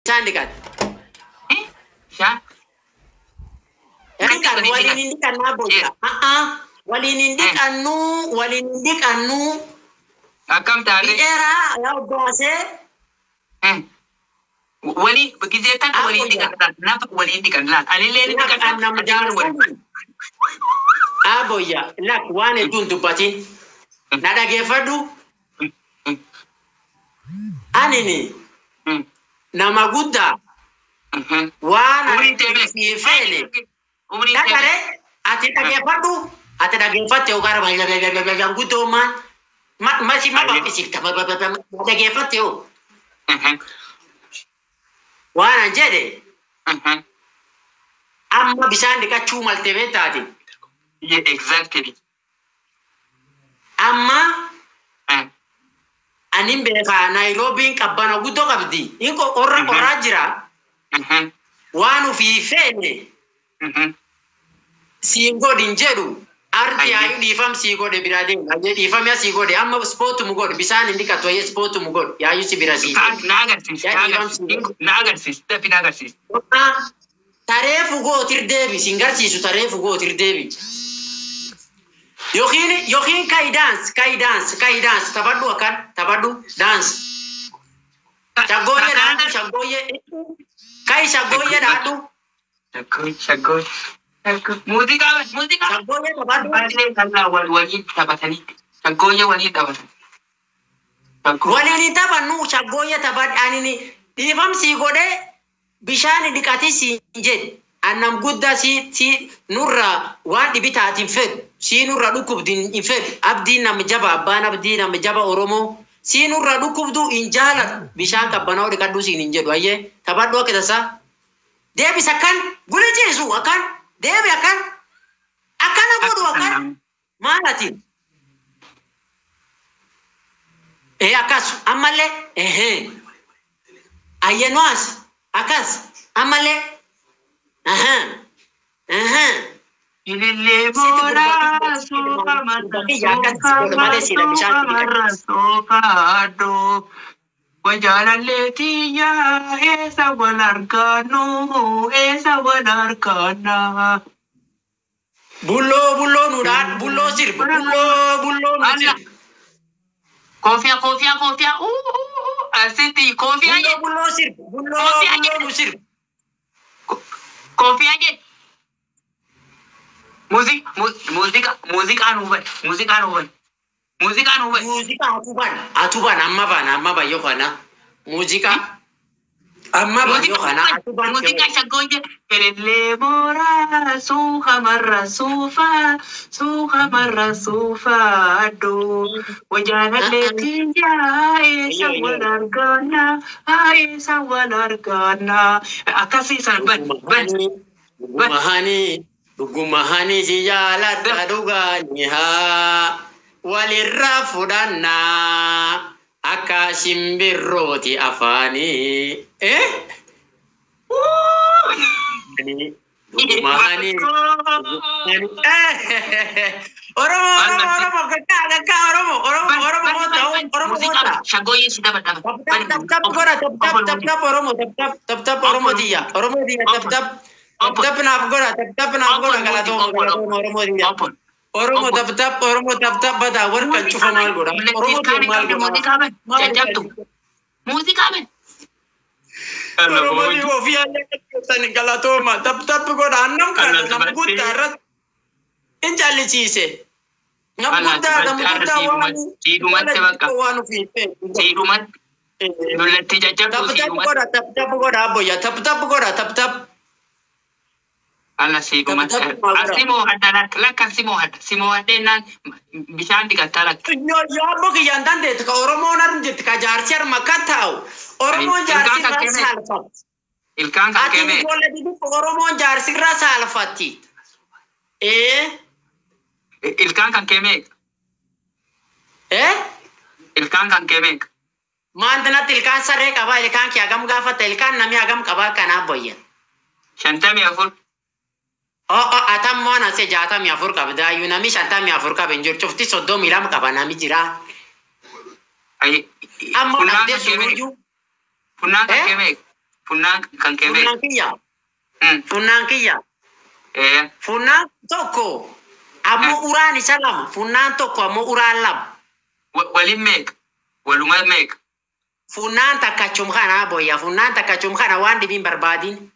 Bishaan dhiqate. Bishaan. Dhiqan waliin hin dhiqannaa booda. Waliin hin dhiqannu, waliin hin dhiqannu. Akkam taaree? Dhiqeeraa yaa obbaasee. Waliin gizee takka waliin dhiqan, nafa waliin dhiqan laal. Anillee ni dhiqan. Nam jaarsan. Aboyya lak waan hedduun dubbatin. Na dhageeffadhu. Anini nama guddaa waan ani sii feene. Dhagare ati dhageeffadhu. Ati dhageeffatte yookaan baay'ee guddoomaan. Masi ma baqqisiifta dhageeffatte yoo. Waan an jedhe amma bishaan dhiqachuu malte beektaati. Yeah, exactly. Amma anin beekaa Naayiroobiin qabbana guddoo qabdi. Inni qorra qorraa jira. Waan ofii feene siin godhin jedhu arti yaayu dhiifam sii godhe biraa deema. Ayyee dhiifam yaa sii godhe amma ispoortumu godhe bishaan hin dhiqatu ayyee ispoortumu godhe yaayu si bira sii. Na agarsiis, na agarsiis, na agarsiis, dafi na agarsiis. Taree fugootir deebi siin garsiisu taree fugootir deebi. Yookiin kai dance, kai dance, kai dance taphadhu akkan taphadhu dance. Shaggooyyee dhaadhu, shaggooyyee kai shaggooyyee dhaadhu. Shaggooyyee, shaggooyyee. Muuziqaa, muuziqaa. Shaggooyyee taphadhu. Baay'ee kallaa waliin taphatanii. Shaggooyyee waliin taphatan. Waliin hin taphannu, shaggooyyee taphadhu. Ani dhiifamsii godhee bishaan dhiqati siin jedhe. Annam guddaa si nurra waan dhibi taatiin fedhu, si nurra dhukkubdi hin fedhu. Abdiin nama jaba, abbaan abdii nama jaba Oromoo. Si nurra dhukkubdu hin jaalatu. Bishaan qabbanaa'u dhiqadhu siin hin jedhu. Ayyee taphadhu akka tasaa. Deebis akkan guliciisu akkan deebi akkan akkana godhu akkan maal ati? Ee akkas ammallee ehee ayyee noas akkas ammallee. Ilillee booraa suufa marra suufa marra suufa addoo. Wajaalallee tiyyaa eessa wal argannu, eessa wal arganna. Bulloo bulloo nuudhaan bulloo sirba, bulloo bulloo nu sirba. Koofiyaa, koofiyaa, koofiyaa, asitti koofiyaa jedhe. Bulloo bulloo sirba, bulloo bulloo nu sirba. Koofiyaa jedhe. Muuziqaa, muuziqaa nuu bane, muuziqaa nuu bane, muuziqaa nuu bane. Muuziqaa atu ban, amma ban, amma ban yoo kana. Muuziqaa amma ban yoo kana atu ban. Muuziqaa shaggooyyee. Elellee booraa suuka marra suufa suuka marra suufa addoo. Wajaalallee tiyyaa eessa wal arganna, eessa wal arganna. Akkasii san ban ban. Dhugumahanii dhugumahanii si jaaladha dhugaanii haa walirraa fudhannaa akka simbirrooti afaanii. Dhugumahanii. Oromoo Oromoo Oromoo kakkaa kakkaa Oromoo Oromoo Oromoo koota Oromoo koota. Shaggooyyee si tapha tapha. Tap tap godha, tap tap tap tap Oromoo, tap tap tap tap Oromoo tiyya, Oromoo tiyya, tap tap tap tap naaf godha, tap tap naaf godha, galatooma galatooma Oromoo tiyya. Oromoo tap tap, Oromoo tap tap badaa warqan cufa maal godha? Oromoo tiyya maal godha? Jajjabdu. Muuziqaa ban. Oromoo tiyya ofii ayyaana galatooma tap tap godha annam kana nam guddaa irratti hin jallisiise. Nam guddaa, nam guddaa waan Siidhumatti bakka. waan ofii. Siidhumatti. Dullatti jajjabdu Tap tap siidhumatti. godha, tap tap godha abboyya, tap tap godha, tap tap. Alla siidhumatti. Asimoo hadda lakka lakka simoo hadda simoo haddeenaan bishaan dhiqattaa lakka. Yoo abbo kiyyaan dandeettu ka Oromoon harm jirti ka jaarsi harma kan taa'u. Oromoon jaarsi irraa saalfatti. Ilkaan kan Ati keeme. ijoollee xixiqqoo Oromoon jaarsi irraa saalfatti. Ee Ilkaan kan keeme. ee Ilkaan kan keeme. Maanti natti ilkaan saree qabaa, ilkaan kee hagam gaafatta, ilkaan namni hagam qabaa kanaa boyya. 54. Oh, atam waan ase 64 qabda iyyuu namni 54 qaba hin jiru, cufti 32 qaba nami jira. Amma Funnaan dhabdee kan keeme. sunuyyuu. Funnaan kan keeme. Funnaan kan kee meeqa? Funnaan kiyya. Funnaan kiyya. Funnaan tokko ammoo uraan isa lama. Funnaan tokko ammoo uraan lama. Waliin meeqa? Walumaa meeqa? Funnaan takka achum kana boyya. Funnaan takka achum kana waan dhibiin barbaadin.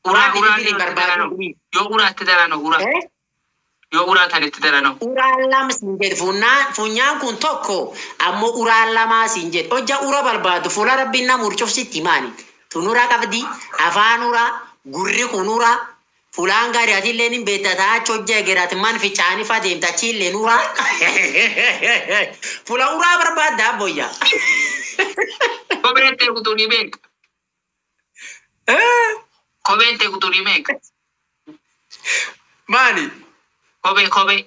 Uraa Waan uraa dhibiin hin barbaadin. Yoo uraa itti daranoo uraa. Yoo uraa tan itti daranoo. Uraan lama siin jedhe. Funnaan funyaan kun tokko ammoo uraan lamaa siin jedhe. Hojja ura barbaadu fuula rabbiin nama urcufsitti maani. Tun uraa qabdi. Afaan uraa. Gurri kun uraa. Fulaan gaarii atillee ni beekta taa'achi hojja eegeraati man ficaanii fa deemta achiillee uraa. Fuula uraa barbaadda boyya. Kopheen ta'e kuturii meeqa? Kopheen ta'e kuturii meeqa? Maali? Kophee kophee.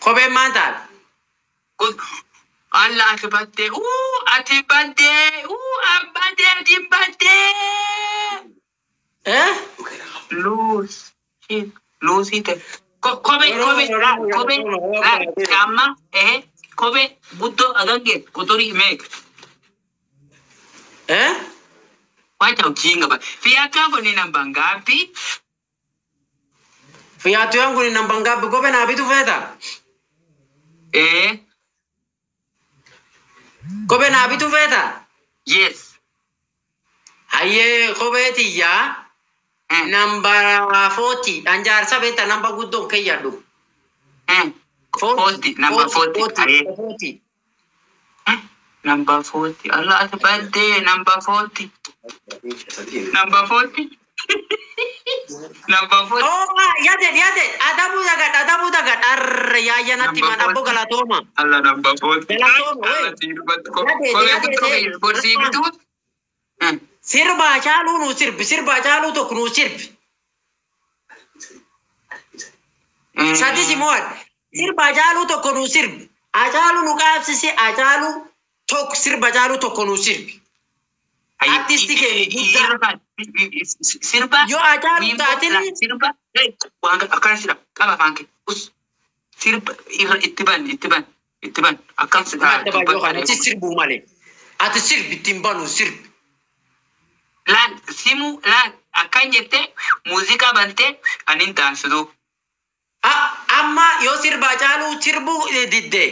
Kopheen maal taate? Allah ati baddee uu ati baddee uu abbadee ati baddee. Luus luusii ta'e. Kophee kophee kophee amma kophee guddoo agangee kuturii meeqa? Wacha ujinga ba. Viatu yangu ni namba ngapi? Viatu yangu ni namba ngapi? Kophee naa bitu feeta? Kophee naa bitu feeta? Yes. Hayyee kophee tiyyaa namba 40 dhaan jaarsa beekta namba guddoon keeyyadhu. 40, namba 40. Hayyee. 40. Namba 40. Allah ati baddee namba 40. Namba 40. Namba 40. Oh, yaade yaade adabu dagat adabu dagat arre yaaya natti man abbo galatooma. Allah namba 40. Galatooma Allah wee. sirbatti Yaade kophee yaade guddoo keeyyadhu. Bituu. Sirba Hacaaluu nuu sirbi sirba Hacaaluu tokko nuu sirbi. Sadi si mo'adhe. Sirba Hacaaluu tokko nuu sirbi. Hacaaluu nu qaabsise Hacaaluu tokko sirba Hacaaluu tokko nuu sirbi. Artisti keenya guddaa. Sirba. Yoo Hacaaluu taatini Sirba. Waan akkana sira qaba afaan kee. Us. Sirba irra itti ban itti ban itti ban akkam si Madda baay'oo kana ati sirbuu malee. Ati sirbi ittiin banu sirbi. Laal simu laal akkan jettee muuziqaa bantee anin daansitu. Amma yoo sirba Hacaaluu sirbuu didde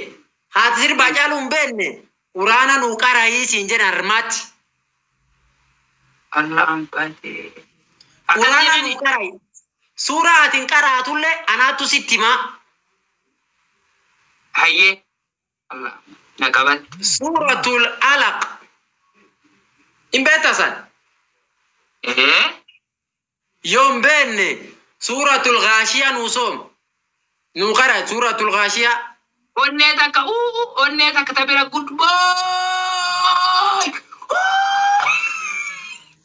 haati sirba Hacaaluu hin beekne uraana nuu qarayii siin jedhan harmaatti. Allah ambatee. Akkas Uraana jedhani. nuu qarayi. Suuraa atiin qaraatullee anaattu sitti himaa. Hayyee. Allah na qabatti. Suuratul Alaq. Hin beekta san? Yoo hin beekne suuratul Gaashiyaa nuu soom. Nuu qarayi suuratul Gaashiyaa. Onnee takka uu onnee takka tabira good boy.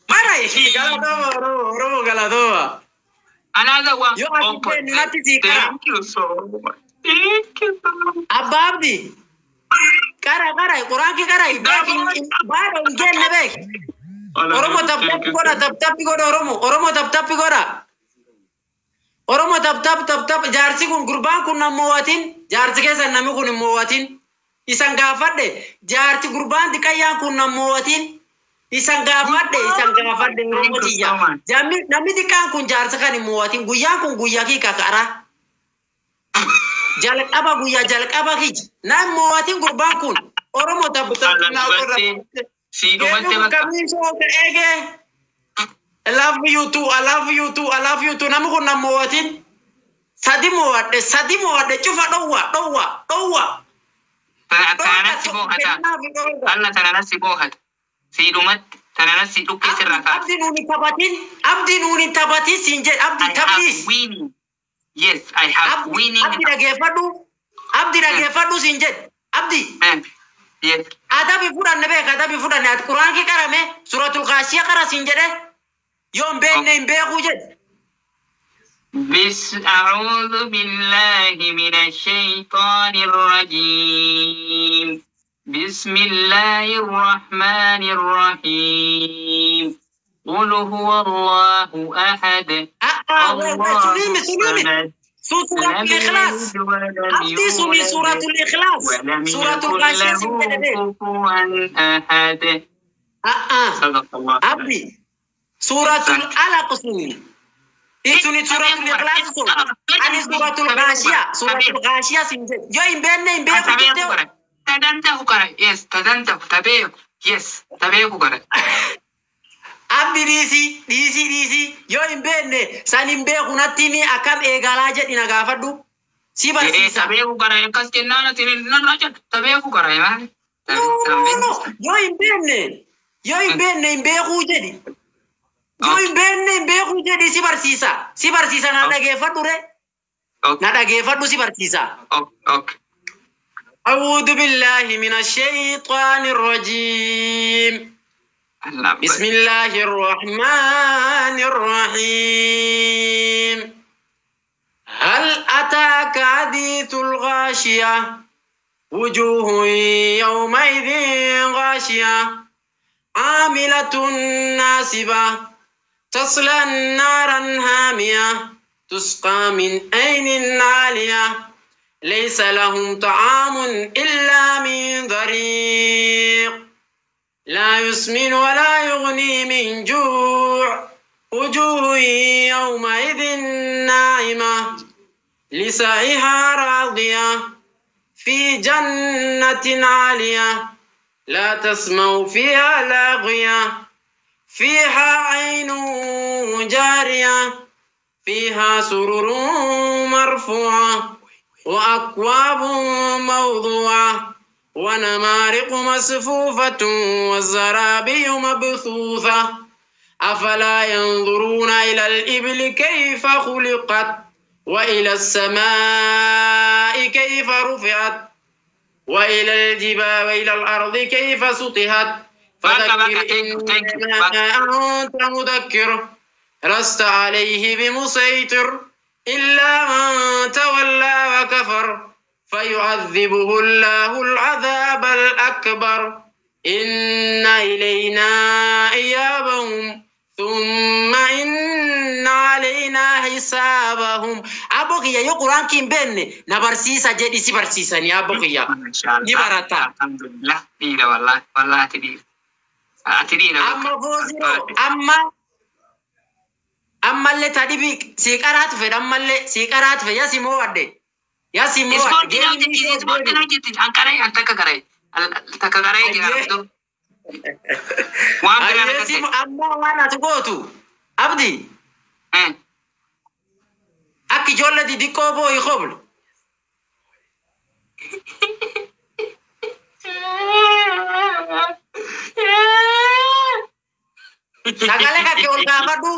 Qarayi galatooma Oromoo Oromoo galatooma. Another one. Yoo ati hin beekne natti sii qara. Thank you so much. Thank you so much. Abbaa Abdi. Qara qara quraan kee qara beek baadha hin jenne beek. Oromo taptappi godha taptappi godha Oromo Oromo taptappi godha. Oromo taptap taptap jaarsi kun gurbaan kun nan mo'atin jaarsi keessan namni kun hin mo'atin. Isan gaafadhe jaarsi gurbaan xiqqayyaan kun nan mo'atin. Isan gaafadhe isan gaafadhe Oromo tiyya. Jammi namni xiqqaan kun jaarsa kan hin mo'atin guyyaan kun guyyaa kii kakara. Jalqaba guyyaa jalqaba kiyya. Nan mo'atin gurbaan kun Oromo taptap Allah naa godha. Si dhumatte bakka. Ege. I love you too. I love you too. I love you too. Namni kun nan mo'atin. Sadi mo'adhe. Sadi mo'adhe. Cufa dhowwa. Dhowwa. Dhowwa. Tananatti moo'ata. Allah tananatti moo'ata. Si dhumatti tananatti dhukkee sirraa kaasa. Abdi nuuni taphatin. Abdi nuuni taphatin siin jedhe. Abdi I have taphiis. winning. Yes, I have winning. Abdi dhageeffadhu. Abdi dhageeffadhu siin jedhe. Abdi. Yes. Adabi fudhanne beeka. Adabi fudhanne. Ati quraan kee qarame. Suuratul Gaashiyaa qara siin jedhe. Yoo hin beekne hin beekuu jedhe. بس أعوذ بالله من الشيطان الرجيم. بسم الله الرحمن الرحيم. قل هو الله أحد. الله Sunimi sunimi. الصمد. سورة لم الإخلاص. يلد ولم أبدي سورة يولد سورة الإخلاص. ولم سورة يكن الغاشية له سنتين. كفوا أحد. A'aa. Sadaqallah. Abdi. Suuratul Alaq suni. Suni suuratul Ikhlaas sun. Ani suuratul Gaashiyaa. Suuratul Gaashiyaa sin jedhe. Yoo hin beekne hin beeku Tabeeku jettee. gara. Tadantahu gara. Yes, tadantahu. Tabeeku. Yes, tabeeku gara. Abdi dhiisii dhiisii dhiisii yoo hin beekne san hin beeku natti himi akkam eegalaa jedhi na gaafadhu. Si barsiisa. Tabeeku gara. Akkas jennaan ati narraa jedhu. Tabeeku gara. Maali? No, no, no. Yoo hin beekne yoo hin beekne hin beekuu jedhi. Yoo hin beekne hin beekuu jedhi si barsiisa. Si barsiisa na dhageeffadhu re. Na dhageeffadhu si barsiisa. Okay. أعوذ بالله من الشيطان الرجيم. Allah. بسم الله الرحمن الرحيم. هل أتاك حديث الغاشية؟ وجوه يومئذ غاشية عاملة ناصبة تصلى نارا هامية تسقى من عين عالية ليس لهم طعام إلا من ضريع لا يسمن ولا يغني من جوع وجوه يومئذ ناعمة لسعيها راضية في جنة عالية لا تسمع فيها لاغية فيها عين جارية فيها سرر مرفوعة وأكواب موضوعة ونمارق مصفوفة والزرابي مبثوثة أفلا ينظرون إلى الإبل كيف خلقت وإلى السماء كيف رفعت وإلى الجبال وإلى الأرض كيف سطحت Baka, فذكر baka, thank you, thank you. إنما أنت مذكر لست عليه بمسيطر إلا من تولى وكفر فيعذبه الله العذاب الأكبر إن إلينا إيابهم ثم إن علينا حسابهم. Abbo kiyya yoo quraan hin beekne na barsiisa jedhi si barsiisanii abbo kiyya. Mashallah. Ni barata. Alhamdulillah. Dhiira wallahi. Wallahi ati dhiira. Ati dhiira. Amma foosiroo amma ammallee tadhibi sii qaraatu fedha ammallee sii qaraatu fedha yasi moo adde yasi moo adde Ispoortiin hojjetti. Ispoortiin hojjetti. An qaray an takka qaray. Takka qaray jira. Waan biraa Ayyeesi nagate. amma waan ati gootu abdi akka ijoollee xixiqqoo boo'i qoblu. Sagalee kakke ol kaafadhu.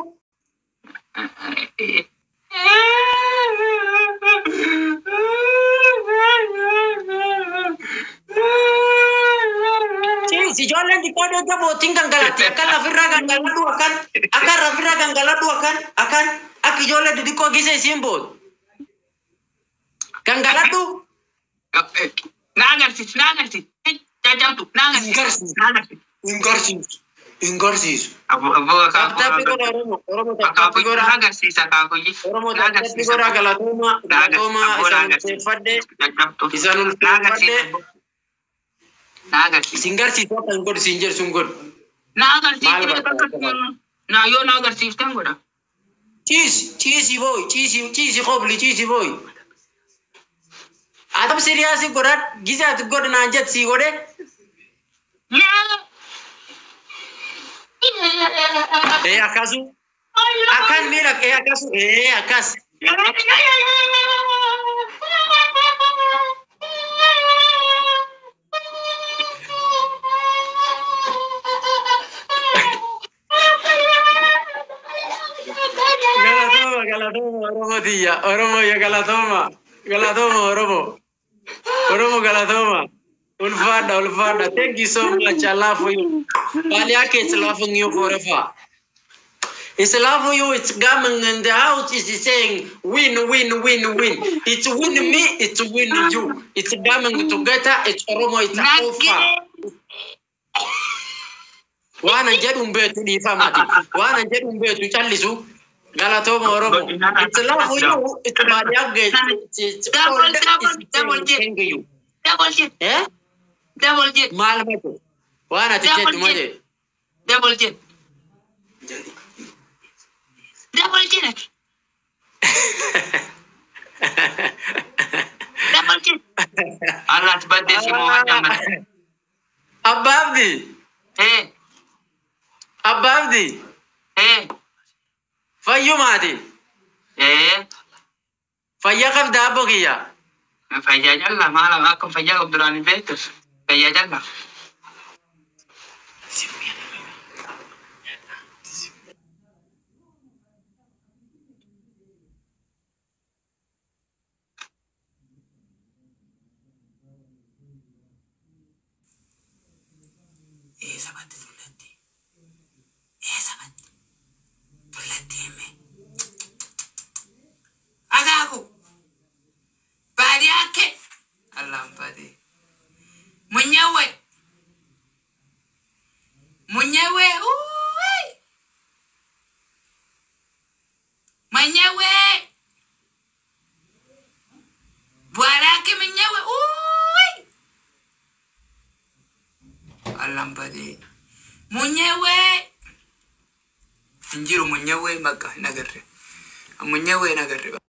Ciisi ijoolleen xiqqoo dheedha boottiin gangalatti akkan lafirraa gangaladhu akkan akkan lafirraa gangaladhu akkan akkan akka ijoollee xixiqqoo gisa isiin bootu. Gangaladhu. Na agarsiisi, na agarsiisi. Jajjabdu, na agarsiisi. Na agarsiisi. Hin garsiisu. Hin garsiisu. Abbo, abbo, Taphni akaakuu. godha Oromoo. Oromoo taphni Akaakuu godha. na agarsiisa akaakuu. Oromoo Na taphni agarsiisa. godha galatooma Na galatooma agarsiisa. Abbo, na isan agarsiisa. ulfeeffadhe Jajjabdu. isan Na ulfeeffadhe agarsiisa. Na agarsiisa. isin garsiisu akka hin godhu isin jedhu sun godhu. Na Maal agarsiifte barbaada? na yoo na agarsiiftan godha. Ciisi ciisi booyi ciisi ciisi qobli ciisi booyi. Atam siriyaasi godhadh gise ati godhu naan jette sii godhe. Ee akkasu akkan miila ee akkasu ee akkas. Galatooma galatooma Oromoo tiyya Oromoo ya galatooma galatooma Oromoo Oromoo galatooma. Ulfaadha ulfaadha. Thank you so much. I love you. Baliake is loving you forever. It's love you. It's coming in the house. It's saying win, win, win, win. It's win me. It's win you. It's coming together. It's Oromo. It's offer. Waan an jedhu hin beektu dhiifamati. Waan an jedhu hin beektu callisu. Galatooma Oromo. It's love you. It's Baliake. It's Double, all. double, It's double saying thank you. Double jet, Eh? double jet, Maal mate? Waan ati Double jettu jet. malee. Double chin. Double chin ati. Double chin. Allah ati baddee si moo hadda. Abbaabdi. Ee. Abbaabdi. Ee. Fayyumaati. Ee. Fayyaa qabda abbo kiyya. Fayyaa jalla maal akka fayyaa qabdu duraan hin beektu. Fayyaa jalla. Eessa batte tullatti? Eessa batte? Tullatti hime. Akaaku! Baadiyyaa kee! Allaan baadee. Munyawwe! Munyawwe! Uuuy! Munyawwe! Bu'aaraa kee munyawwe! Uuuy! Allaan baadee. Munyawwe! Hin jiru munyawwe bakka hin agarre. Munyawwe hin agarre.